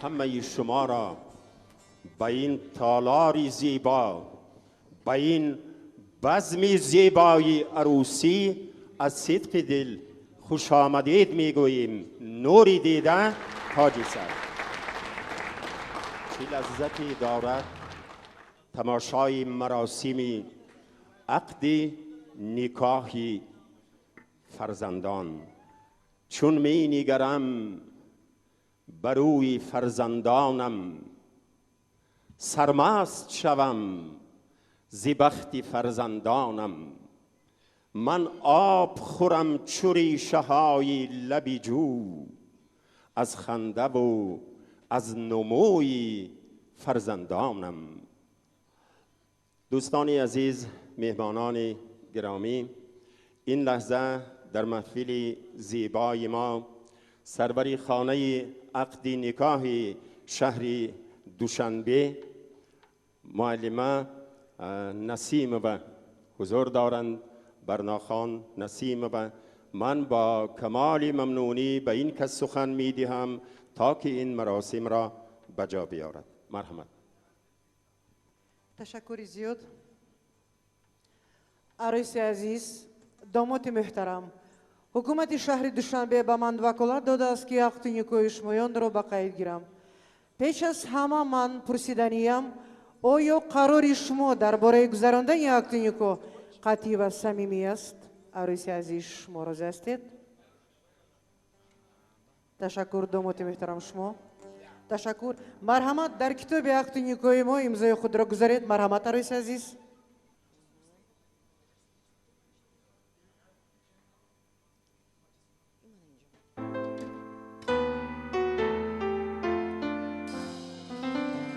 ҳамаи шуморо ба ин толори зебо, ба ин базми зебои арӯсӣ аз сидқи дил хушомадед мегӯем. Нури дида, тоҷи сар. Чӣ лаззате дорад тамошои маросими ақди никоҳи фарзандон. Чун менигарам ба рӯи фарзандонам, сармаст шавам зи бахти фарзандонам. Ман об хӯрам чу решаҳои лаби ҷӯ, аз хандаву аз нумӯи фарзандонам. Дӯстони азиз, меҳмонони гиромӣ, ин лаҳза дар маҳфили зебои мо сарвари хонаи ақди никоҳи шаҳри Душанбе муаллима Насимова ҳузур доранд. Барнохон Насимова. Ман бо камоли мамнунӣ ба ин кас сухан медиҳам то ки ин маросимро ба ҷо биёрад. Марҳамат. Ташаккури зиёд. Арӯси азиз, домоти муҳтарам, ҳукумати шаҳри Душанбе ба ман ваколат додааст, ки ақди никоҳи шумоёнро ба қайд гирам. Пеш аз ҳама ман пурсиданиям, оё қарори шумо дар бораи гузарондани ақди никоҳ қатъӣ ва самимӣ аст? Арӯси азиз, шумо розӣ ҳастед? Ташаккур, домоти муҳтарам, шумо. Ташаккур. Марҳамат, дар китоби ақди никоҳи мо имзои худро гузаред. Марҳамат, арӯси азиз.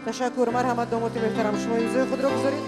Ташаккур. Марҳамат, домоти муҳтарам, шумо имзои худро гузоред.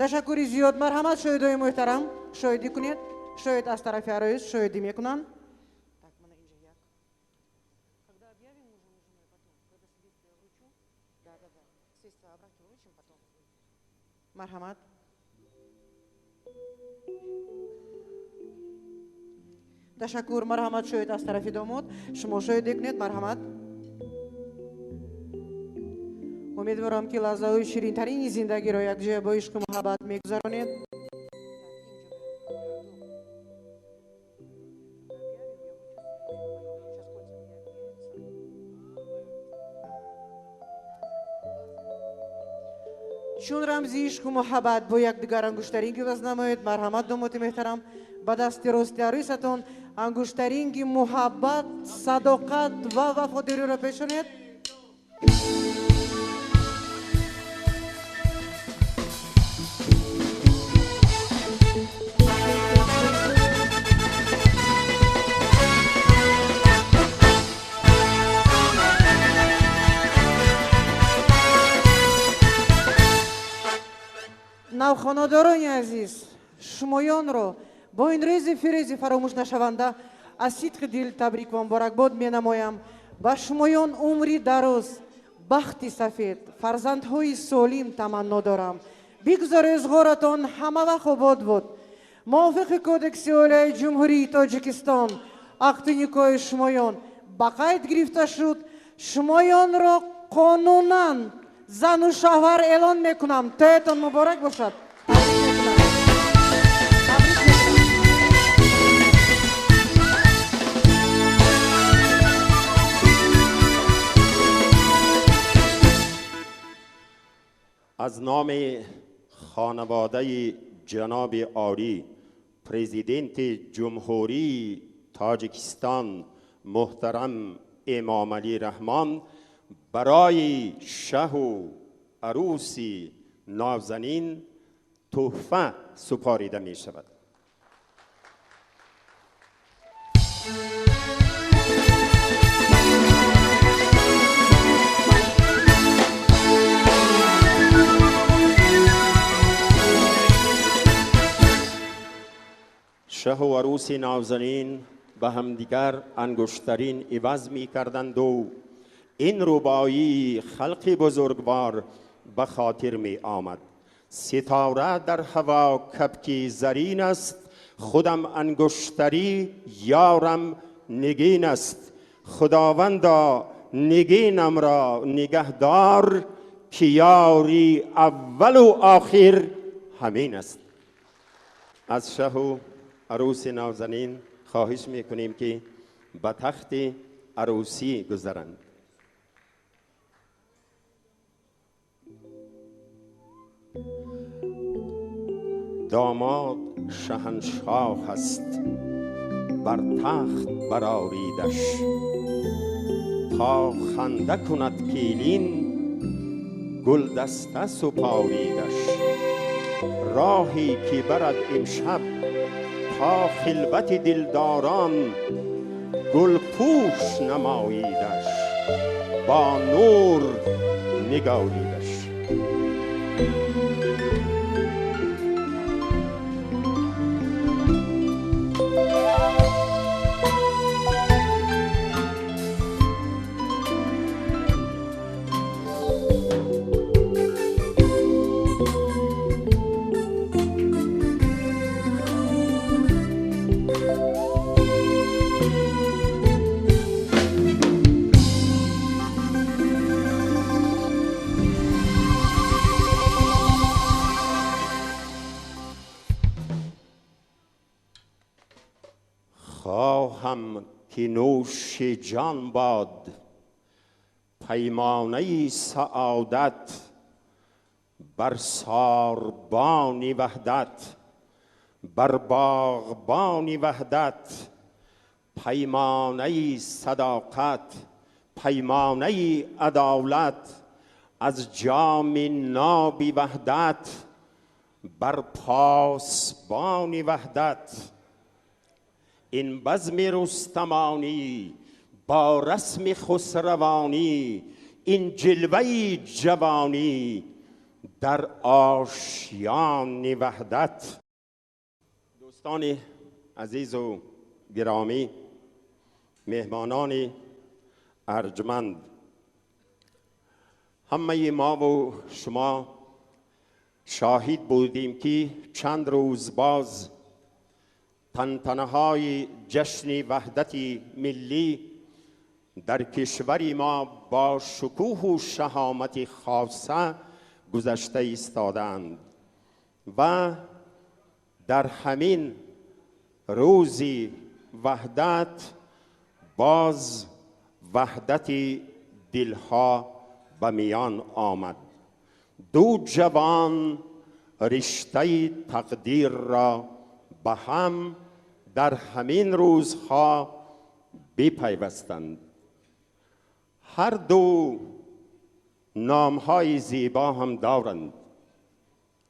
Ташаккури зиёд. Марҳамат, шоҳидои муҳтарам, шоҳидӣ кунед. Шоҳид аз тарафи арӯс шоҳидӣ мекунанд. Так, мана инҷа як. Когда объявим мужа, мужа потом, когда свидетельство я вручу. Да, да, да. Свидетельство о браке вручим потом. Марҳамат. Ташаккур. Марҳамат, шоҳид аз тарафи домод. Шумо шоҳидӣ кунед. Марҳамат. Умедворам, ки лаҳзаҳои ширинтарини зиндагиро якҷоя бо ишқу муҳаббат мегузаронед. Чун рамзи ишқу муҳаббат бо якдигар ангуштаринг иваз намоед, марҳамат, домоти муҳтарам, ба дасти рости арӯсатон ангуштаринги муҳаббат, садоқат ва вафодориро пешонед. Навхонадорони азиз, шумоёнро бо ин рӯзи фирӯзи фаромӯшнашаванда аз сидқи дил табрик ва муборакбод менамоям. Ба шумоён умри дароз, бахти сафед, фарзандҳои солим таманно дорам. Бигзор рӯзғоратон ҳамавақт обод буд. Мувофиқи Кодекси оилаи Ҷумҳурии Тоҷикистон ақди никоҳи шумоён ба қайд гирифта шуд. Шумоёнро қонунан зану шавҳар эълон мекунам. Тӯятон муборак бошад. Табрик мекунам. Табрик мекунам. Аз номи хонаводаи ҷаноби олӣ, президенти Ҷумҳурии Тоҷикистон муҳтарам Эмомалӣ Раҳмон, барои шаҳу арӯси нозанин тӯҳфа супорида мешавад. Шаҳу арӯси навзанин ба ҳамдигар ангуштарин иваз мекарданд у ин рубоии халқи бузургвор ба хотир меомад: ситора дар ҳаво кабки зарин аст, худам ангуштарӣ ёрам нигин аст. Худовандо нигинамро нигаҳдор, ки ёри аввалу охир ҳамин аст. Аз шаҳу арӯси навзанин хоҳиш мекунем, ки ба тахти арӯсӣ гузаранд. Домод шаҳаншоҳ аст, бар тахт бароридаш, то ханда кунад келин гулдаста супоридаш. Роҳе ки барад имшаб то хилвати дилдорон, гулпӯш намоидаш, бо нур нигоридаш. خواهم که نوش جان باد پیمانه سعادت، بر ساربان وحدت، بر باغبان وحدت، پیمانه صداقت، پیمانه عدالت، از جام ناب وحدت، بر پاسبان وحدت. این بزم رستمانی با رسم خسروانی، این جلوه جوانی در آشیان وحدت. دوستان عزیز و گرامی، مهمانان ارجمند، همه ما و شما شاهد بودیم که چند روز باز تنتنه‌های جشن وحدت ملی در کشور ما با شکوه و شهامت خاصه گذشته ایستادند و در همین روز وحدت باز وحدت دلها به میان آمد. دو جوان رشته تقدیر را به هم در همین روزها بپیوستند. هر دو نامهای زیبا هم دارند.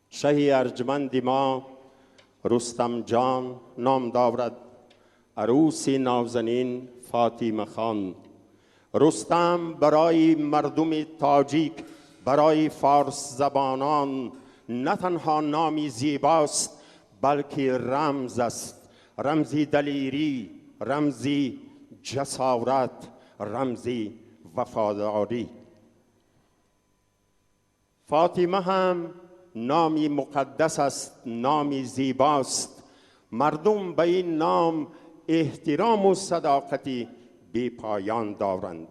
شه ارجمند ما رستم جان نام دارد، عروس نازنین فاطمه خان. رستم برای مردم تاجیک، برای فارس زبانان نه تنها نامی زیباست، بلکه رمز است، رمزی دلیری، رمزی جسارت، رمزی وفاداری. فاطمه هم نامی مقدس است، نامی زیباست. مردم به این نام احترام و صداقتی بی پایان دارند.